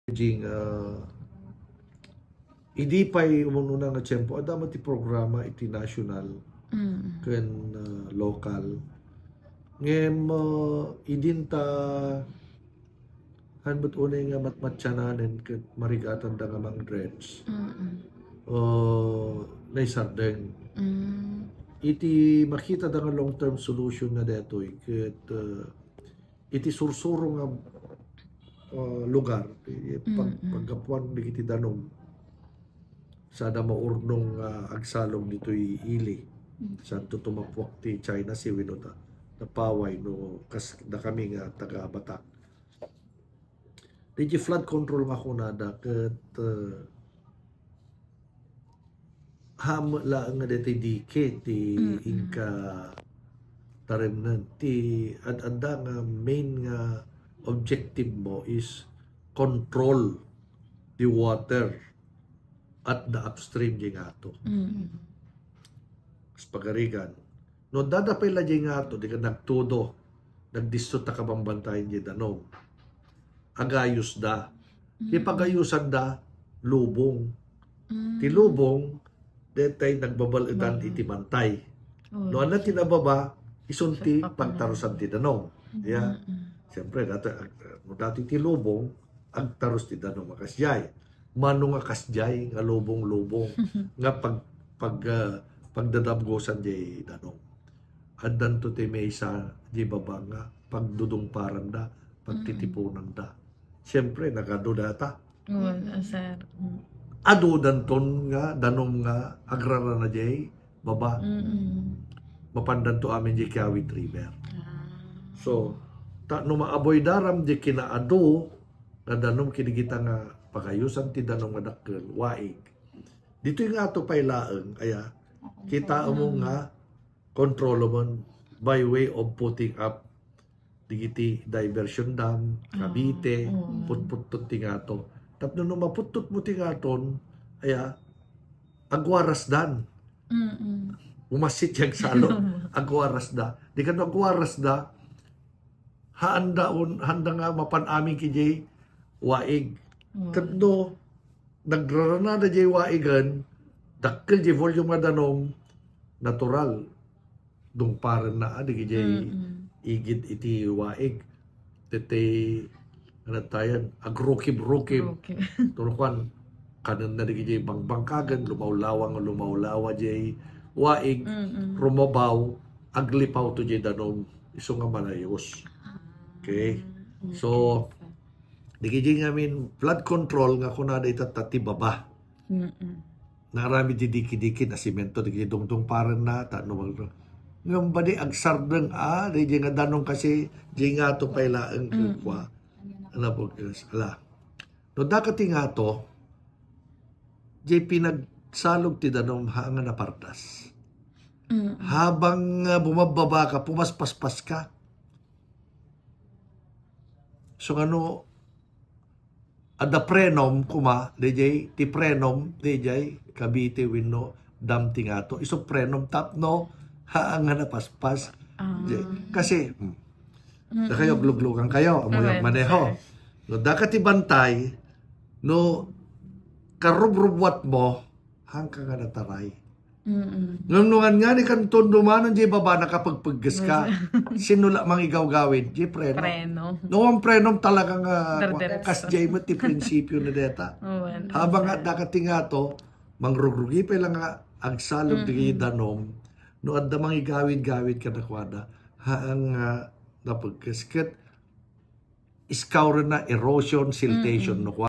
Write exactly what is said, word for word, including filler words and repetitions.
Jing, ah, idi pay umununa nga tiempo, adda met ti programa iti national Mm. ken, ah, local. Ngem, ah, idinta, han met unay nga matmatiananen ket marigatanda nga mang-dredge, Mm. ah, naisardeng. Mm. Iti makitada nga long-term solution na detoy ket, ah, iti sursuro nga, ah, lugar, ti pag-, Mm, mm. paggapuan dagiti danum, sada maurnong nga agsalog ditoy ili. Mm. Santo tumapuak ti China Sea wenno da, napaway no kas, dakami nga taga Batak. Dagiti flood control nga kunada ket, ah, Ham laeng nga daytoy dike ti Mm-mm. inka taremnen. Ti ad-adda nga main nga objective mo is control the water at the upstream di ngato. Mm. Kas pagarigan. No dada pay la di ngato, di ka nagtudo, nagdisso ta kabambantayan di danum. Agayusda. Ti Mm. pagayusanda, lubong. Mm. Ti lubong, detay nagbabal-etan Baba. iti bantay. Oh, No, ania ti okay. nababa, isun ti Sa pagtarusan ti danum. Ya. Mm-mm. Siyempre, dati, ag-, no dati ti lubong, agtarus ti danum a kasdiay. Mano nga kasdiay nga lubong-lubong nga pag, pag, ah, pagdadabgosan di danum. Addanto ti maysa di baba nga pagdudungparanda, pagtitipunanda. Siyempre, nagadu data. Well, ah, sir. Mm. Adu danton nga danum nga agrarana jay baba. Mm-mm. Mapandanto amin jay Kiawit River. Ah. So, ta, no ma-avoidaram jay kinaadu nga danum kidigita nga pagayusan ti danum nga dakkel, waig. Ditoy ngato pay laeng, aya, kitaem mo nga controllaben by way of putting up digiti diversion dam, Ah, Cavite, oo. putputtot ti ngato. Tapno no maputtotmo ti ngaton, aya, agwarasdan. Mm-mm. Umassit ti agsalog, agwarasda. Di kano agwarasda, haanda un-, haanda nga mapan amin kidiay waig. Wow. Ket no nagraranada diay waigen, dakkel diay volume nga danum, natural. Dungparenna, ah, digidiay Mm-mm. igid iti waig. Deti, ano tayan, agrukib-rukib. Rukib. Tuno kuan, kanenna digidiay bangbangkagen, lumawlawa nga lumawlawa diay waig, Mm-mm. rumabaw, aglipawto diay danum, isu nga manayus. Ah, okay. So, okay, sir. Digidiay ngamin flood control nga kunada ita, ta ti baba. Mm-mm. Naaramid ti diki-diki, nasimento, digidiay dungdungparenna, ta no, ngem badi agsardeng, ah, digidiay nga danum kasi, digidiay ngato pay laeng Mm-mm. kua. Ala, pagkas, ala. No, dakati ngato, digidiay pinagsalog ti danum, haan nga napardas. Mm-mm. Habang, ah, bumabbaba ka, pumaspaspas ka. So, ngano, adda prenum koma, digidiay, ti prenum, digidiay, Cavite wenno dam ti ngato. Isu prenum tapno, haan nga napaspas. Ah. Digidiay. Kasi, hmm, Mm-mm. dakayo, agluglugan kayo, amoy Correct, maneho. Sir. No, dakati bantay, no, karubrubwat mo, haanka nga nataray. Mm-mm. Ngem no ngan nga ni kanton dumanon diay baba, nakapagpegges ka. Yes. Sino la mangigawgawid? Diay preno. Preno. No, ang preno talaga nga Derderetso. Kasdiay met ti prinsipyo na deta. Oh, well, Habang yes, sir. Adda ka ti ngato, mangrugrugi pay lang nga agsalog Mm-mm. diay danum, no adda mangigawid-gawid kadakuada, haan nga napegges ket iskawrenna erosion, siltation, Mm-mm. no kua.